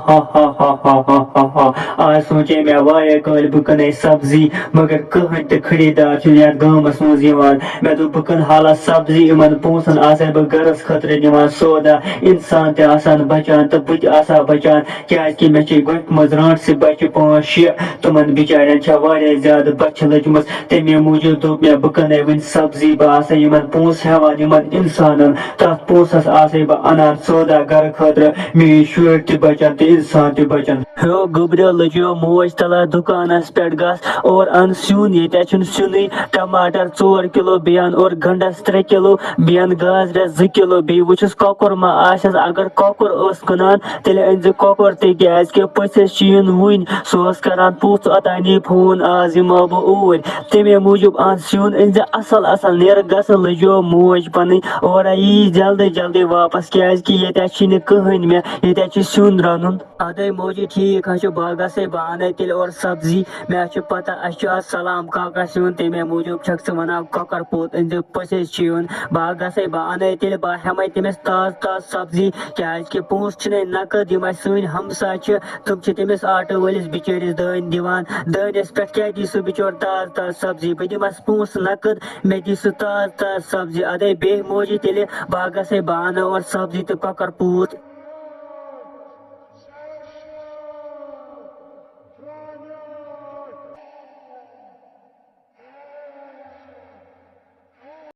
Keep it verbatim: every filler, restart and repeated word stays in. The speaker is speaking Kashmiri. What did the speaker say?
ہا ہا ہا ہا ہا ہا ہا۔ آز سوٗنٛچے مےٚ واریاہ کٲلۍ بہٕ کٕنَے سبزی، مگر کٕہٕنۍ تہِ خریٖدار چھُنہٕ یَتھ گامَس منٛز یِوان۔ مےٚ دوٚپ، بہٕ کٕنہٕ حالہ سبزی، یِمَن پونٛسَن آسَے بہٕ گَرَس خٲطرٕ نِوان سودا، اِنسان تہِ آسان بَچان تہٕ بہٕ تہِ آسہٕ ہا بَچان، کیٛازِکہِ مےٚ چھِ گۄپھِ منٛز رانٛٹسٕے بَچہِ پانٛژھ شےٚ، تِمَن بِچارٮ۪ن چھےٚ واریاہ زیادٕ بۄچھِ لٔجمٕژ۔ تَمے موٗجوٗب دوٚپ مےٚ، بہٕ کٕنَے وۄنۍ سبزی، بہٕ آسَے یِمَن پونٛسہٕ ہٮ۪وان، یِمَن اِنسانَن، تَتھ پونٛسَس آسَے بہٕ اَنان سودا گَرٕ خٲطرٕ، میٛٲنۍ شُرۍ تہِ بَچَن تہٕ اِنسان تہِ بَچَن۔ ہیو گوٚبریو لٔجیو موج تَلہ دُکانَس پٮ۪ٹھ گژھ اور اَن سیُن، ییٚتہِ چھُنہٕ سیُنٕے، ٹماٹر ژور کِلوٗ بیٚیہِ اَن اور گَنٛڈَس ترٛےٚ کِلوٗ، بیٚیہِ اَن گازرٮ۪س زٕ کِلوٗ، بیٚیہِ وٕچھُس کۄکُر ما آسٮ۪س، اگر کۄکُر اوس کٕنان تیٚلہِ أنۍ زِ کۄکُر تہِ، کیٛازِکہِ پٔژھِس چھِ یِن وٕنۍ، سُہ اوس کَران پوٚژھ اوٚتانی فون، آز یِمہٕ ہا بہٕ اوٗرۍ۔ تَمے موٗجوٗب اَن سیُن، أنۍ زِ اَصٕل اَصٕل، نیرٕ گژھٕ لٔجیو موج پَنٕنۍ اورَے یی جلدی جلدی واپَس، کیٛازِکہِ ییٚتہِ چھِنہٕ کٕہٕنۍ مےٚ، ییٚتہِ چھِ سیُن رَنُن۔ اَدَے موجی، ٹھیٖک حظ چھُ، بہٕ ہا گژھَے، بہٕ اَنَے تیٚلہِ اورٕ سبزی، مےٚ حظ چھُ پَتہ اَسہِ چھُ آز سلام کاکَس یُن، تَمے موٗجوٗب چھَکھ ژٕ وَنان کۄکَر پوٗت أنۍ زِ پٔژھِس چھِ یُن، بہٕ ہا گژھَے، بہٕ اَنَے تیٚلہِ، بہٕ ہٮ۪مَے تٔمِس تازٕ تازٕ سبزی، کیٛازِکہِ پونٛسہٕ چھِنَے نقد، یِم اَسہِ سٲنۍ ہمساے چھِ، تِم چھِ تٔمِس آٹو وٲلِس بِچٲرِس دٲنۍ دِوان، دٲنِس پٮ۪ٹھ کیٛاہ دی سُہ بِچور تازٕ تازٕ سبزی، بہٕ دِمَس پونٛسہٕ نقد، مےٚ دی سُہ تازٕ تازٕ سبزی، اَدَے بیٚہہ موجی تیٚلہِ، بہٕ ہا گژھَے، بہٕ اَنہٕ اورٕ سبزی تہٕ کۄکَر پوٗت۔